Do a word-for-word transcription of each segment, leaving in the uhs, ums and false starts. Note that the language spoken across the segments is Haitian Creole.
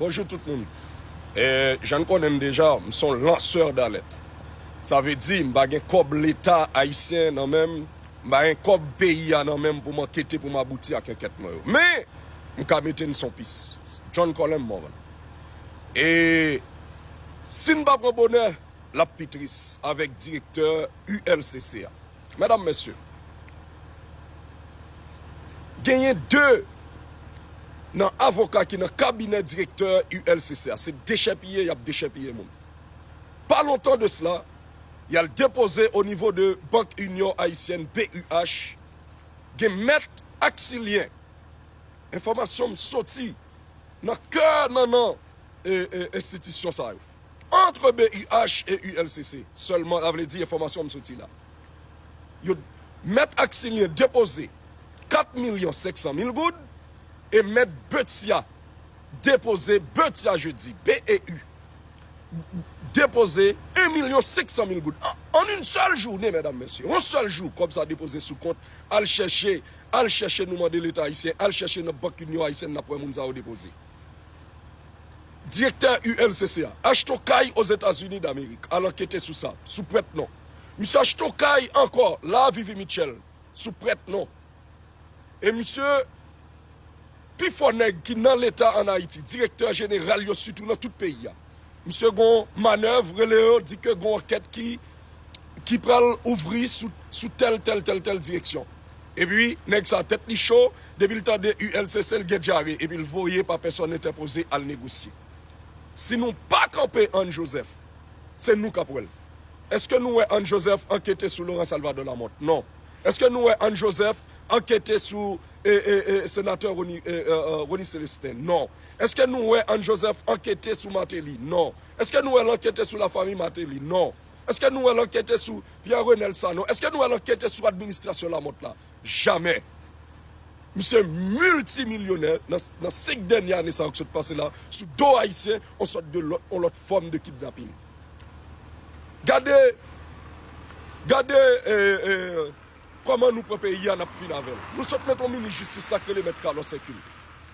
Bonjou tout moun. E, jan n konnen m deja, m se yon lansè dalèt. Sa vle di, m pa gen kòb Leta ayisyen nan men m, m pa gen kòb peyi a nan men m pou m ankete, pou m abouti ak ankèt mwen yo. Men, m ka mete n sou pis. John Colem Morvan. E si n pa pran bonè, l ap pi tris avèk direktè U L C C a. Medam, mesye, genyen de nan avoka ki nan kabinè direktè U L C C a. Se dechèpiye y ap dechèpiye moun. Pa lontan de sela, y al depoze o nivo de Bank Inyon Ayisyèn, B U H, gen mèt Axilien. Enfòmasyon m soti nan kè nannan, e, e, enstitisyon sa yo. Entre B U H et U L C C sèlman, sa vle di enfòmasyon m soti la. Yo, mèt Axilien depoze kat milyon senk san mil goud e mèt Betia depoze, Betia Jeudi, B E U, depoze en milyon senk san mil goud. An, an yon sèl jounen, medam, mesye, yon sèl jou, kòb sa depoze sou kont, al chèche, al chèche, nou mande Leta ayisyen, al chèche nan Bank Inyon Ayisyèn, n ap wè moun sa yo depoze. Direktè U L C C a, achte yon kay Ozetazini Damerik, al ankete sou sa, sou prèt non. Misye achte yon kay ankò, la Vivi Mitchell, sou prèt non. E misye, pi fò nèg ki nan Leta ann Ayiti, direktè jeneral yo sitou nan tout peyi a. Misye gon manèv, rele yo, di ke gon ankèt ki, ki pral ouvri sou, sou tèl, tèl, tèl, tèl direksyon. Epi, nèg sa tèt li cho, depi l tande U L C C, l gen dyare, epi l voye pa pèsòn entèpoze al negosye. Si nou pa kanpe Anne Joseph, se nou k ap wè l. Èske nou wè Anne Joseph ankete sou Laurent Salvador Lamothe? Non. Èske nou wè Anne Joseph ankete sou, e, e, e, senatè Rony, e, e, e, Rony Célestin? Non. Èske nou wè Anne Joseph ankete sou Martelly? Non. Èske nou wè l ankete sou lafanmi Martelly? Non. Èske nou wè l ankete sou Pierre Renel Sanon? Èske nou wè l ankete sou administrasyon Lamothe la? Jamè. Misye miltimilyonè nan, nan senk dènye ane sa yo k sot pase la, sou do ayisyen, on sòt de lòt, on lòt fòm de kidnaping. Gade, gade, e, e, kòman nou pran peyi a, n ap fin avè l. Nou sot met on minis jistis sa k rele Mèt Carlos Hercule.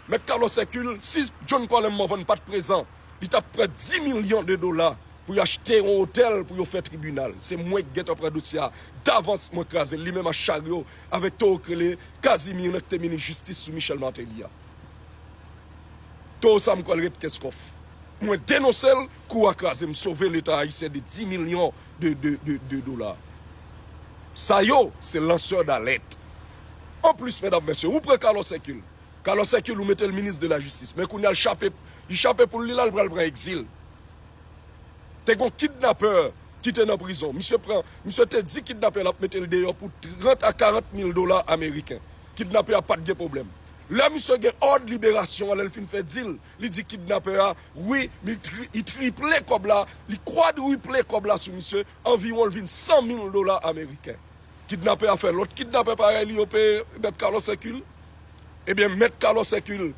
Mèt Carlos Hercule, si John Colem Morvan pa t prezan, li t ap pran dis milyon de dola pou yo achte yon otèl pou yo fè tribinal. Se mwen ki gentan pran dosye a davans, mwen kraze l, li menm ak charyo, avèk towo k rele Casimir nan ki te minis jistis sou Michel Martelly a. Towo sa m kwè l ret Kenskòf. Mwen denonse l, kou a kraze, m sove Leta ayisyen de dis milyon de, de, de, de dola. Sa yo, se lansè dalèt. Anplis, medam, mesye, ou pran Carlos Hercule. Carlos Hercule, ou mete l minis de la jistis. Men kounye a, l chape, li chape poul li la, l pral pran egzil. Te gon kidnapè ki te nan prizon. Misye pran, misye te di kidnapè la ap mete l deyò pou trant a karant mil dola ameriken. Kidnapè a pa t gen pwoblèm. Lè misye gen òd liberasyon an, lè l fin fè dil, li di kidnapè a, wi, li tri-, li triple kòb la, li kwadriple kòb la sou misye, anviwon l vin san mil dola ameriken. Kidnapè a fè lòt kidnapè parèy li yo peye Mèt Carlos Hercule. Ebyen, Mèt Carlos Hercule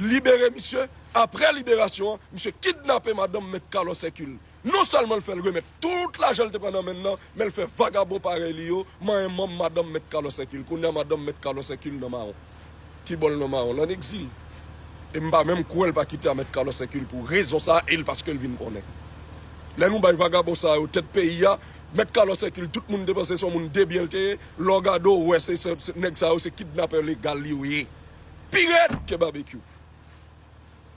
libere misye. Apre liberasyon an, misye kidnape madanm Mèt Carlos Hercule. Non sèlman l fè l remèt tout lajan l te pran nan men l nan, men l fè vagabon parèy li yo manyen manm madanm Mèt Carlos Hercule. Kounye a, madanm Mèt Carlos Hercule nan mawon. Kibò l nan mawon? L ann egzil. E m pa menm kwè l pa kite a Mèt Carlos Hercule pou rezon sa a, e l paske l vin konnen. Lè nou bay vagabon sa yo tèt peyi a, Mèt Carlos Hercule, tout moun te panse se yon moun debyen l te ye. Lè w gade w wè se, se, se nèg sa yo se kidnapè legal yo ye. Pi rèd ke Babekyou.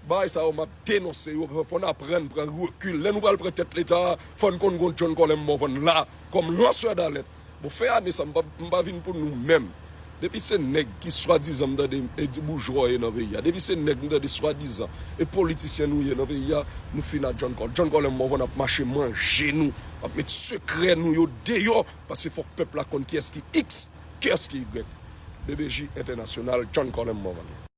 Bagay sa yo m ap denonse yo, fò n aprann pran rekil. Lè nou pral pran tèt Leta a, fò n konn gon John Colem Morvan la, kòm lansè dalèt. Bon, fen ane sa, m pa, m pa vin pou nou menm. Depi se nèg ki swadizan m tande e di boujwa yo ye nan peyi a, depi se nèg m tande swadizan e politisyen nou ye nan peyi a, nou fin a John Col-, John Colem Morvan ap mache manje nou, ap met sekrè nou yo deyò, paske fòk pèp la konn kiyès ki X, kiyès ki Y. B B J Entènasyonal, John Colem Morvan.